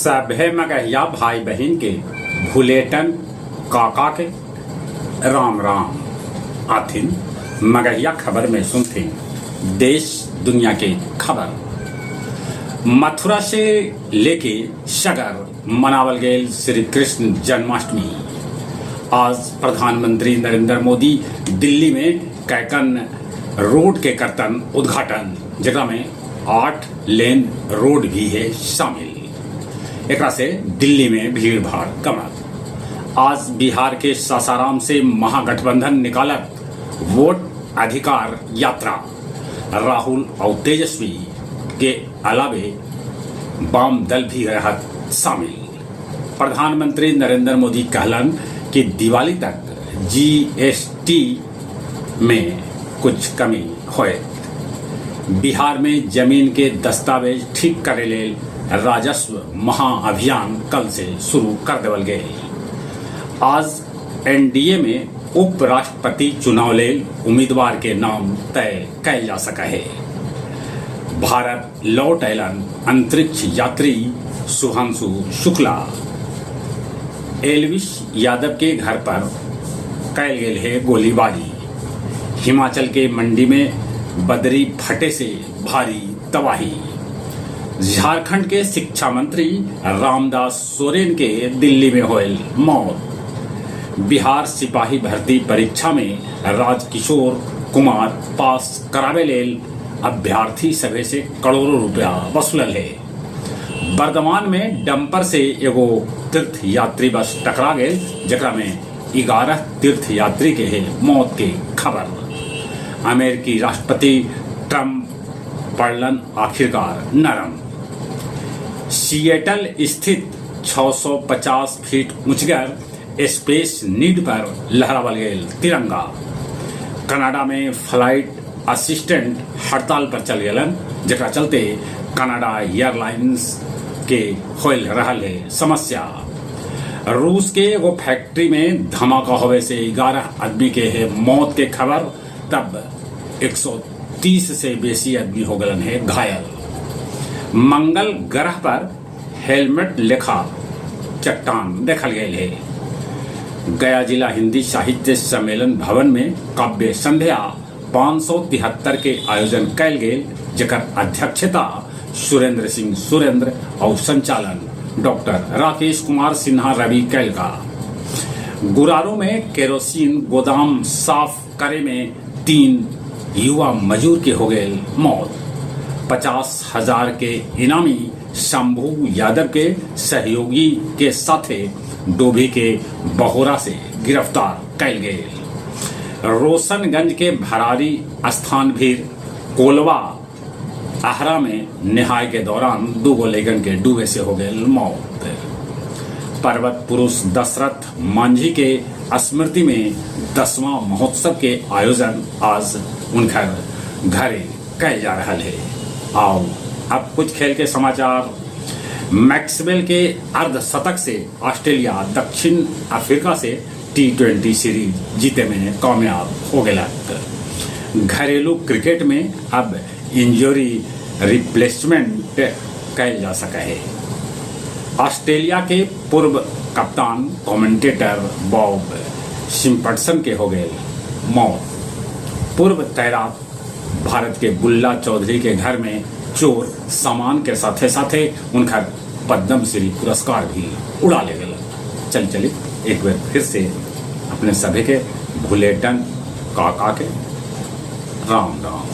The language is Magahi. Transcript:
सभे मगहिया भाई बहिन के भुलेटन काका के राम राम। आथिन मगहिया खबर में सुनथिन देश दुनिया के खबर। मथुरा से लेके सगर मनावल गेल श्री कृष्ण जन्माष्टमी। आज प्रधानमंत्री नरेंद्र मोदी दिल्ली में कैकन रोड के करतन उद्घाटन, जेकरा में 8 लेन रोड भी है शामिल। एकरा से दिल्ली में भीड़ भाड़ कमत। आज बिहार के सासाराम से महागठबंधन निकालत वोट अधिकार यात्रा। राहुल और तेजस्वी के अलावे वाम दल भी रहत शामिल। प्रधानमंत्री नरेंद्र मोदी कहलन कि दिवाली तक जीएसटी में कुछ कमी होयत। बिहार में जमीन के दस्तावेज ठीक करे लेल राजस्व महाअभियान कल से शुरू कर देवल गेल। आज एनडीए में उपराष्ट्रपति चुनाव लेल उम्मीदवार के नाम तय कैल जा सका है। भारत लौट अयलन अंतरिक्ष यात्री शुभांशु शुक्ला। एल्विश यादव के घर पर कैल गेल है गोलीबारी। हिमाचल के मंडी में बदरी फटे से भारी तबाही। झारखंड के शिक्षा मंत्री रामदास सोरेन के दिल्ली में होयल मौत। बिहार सिपाही भर्ती परीक्षा में राजकिशोर कुमार पास करावे लेल अभ्यर्थी सभे से करोड़ों रुपया वसूलल है। बर्धमान में डंपर से एगो तीर्थ यात्री बस टकरा गए, जेकरा में 11 तीर्थ यात्री के है मौत के खबर। अमेरिकी राष्ट्रपति ट्रंप पड़लन आखिरकार नरम। सिएटल स्थित 650 फीट ऊंचगर स्पेस नीड पर लहरावल गेल तिरंगा। कनाडा में फ्लाइट असिस्टेंट हड़ताल पर चल गेलन, जेकरा चलते कनाडा एयरलाइंस के होल रहल है समस्या। रूस के एगो फैक्ट्री में धमाका होवे से 11 आदमी के है मौत के खबर, तब 130 से बेसी आदमी हो गलन है घायल। मंगल ग्रह पर हेलमेट लेखा चट्टान देखल गेल है। गया जिला हिंदी साहित्य सम्मेलन भवन में काव्य संध्या 573 के आयोजन कैल गेल, जेकर अध्यक्षता सुरेंद्र सिंह सुरेंद्र और संचालन डॉक्टर राकेश कुमार सिन्हा रवि कैल का। गुरारो में केरोसिन गोदाम साफ करे में 3 युवा मजदूर के हो गए मौत। 50,000 के इनामी शंभू यादव के सहयोगी के साथे डोभी के बहोरा से गिरफ्तार कैल गए। रोशनगंज के भरारी स्थान भीर कोलवा आहरा में निहाय के दौरान 2 लैकन के डूबे से हो गए मौत। पर्वत पुरुष दशरथ मांझी के स्मृति में 10वां महोत्सव के आयोजन आज उनकर घरे कैल जा रहा है। आओ अब कुछ खेल के समाचार। मैक्सवेल के अर्धशतक से ऑस्ट्रेलिया दक्षिण अफ्रीका से T20 series जीते में कामयाब हो गया। घरेलू क्रिकेट में अब इंजरी रिप्लेसमेंट कैल जा सका है। ऑस्ट्रेलिया के पूर्व कप्तान कमेंटेटर बॉब सिम्पसन के हो गए मौत। पूर्व तैराक भारत के बुल्ला चौधरी के घर में चोर सामान के साथे साथे उनका पद्मश्री पुरस्कार भी उड़ा ले गए। चल चली एक बार फिर से अपने सभी के भुलेटन काका के राम राम।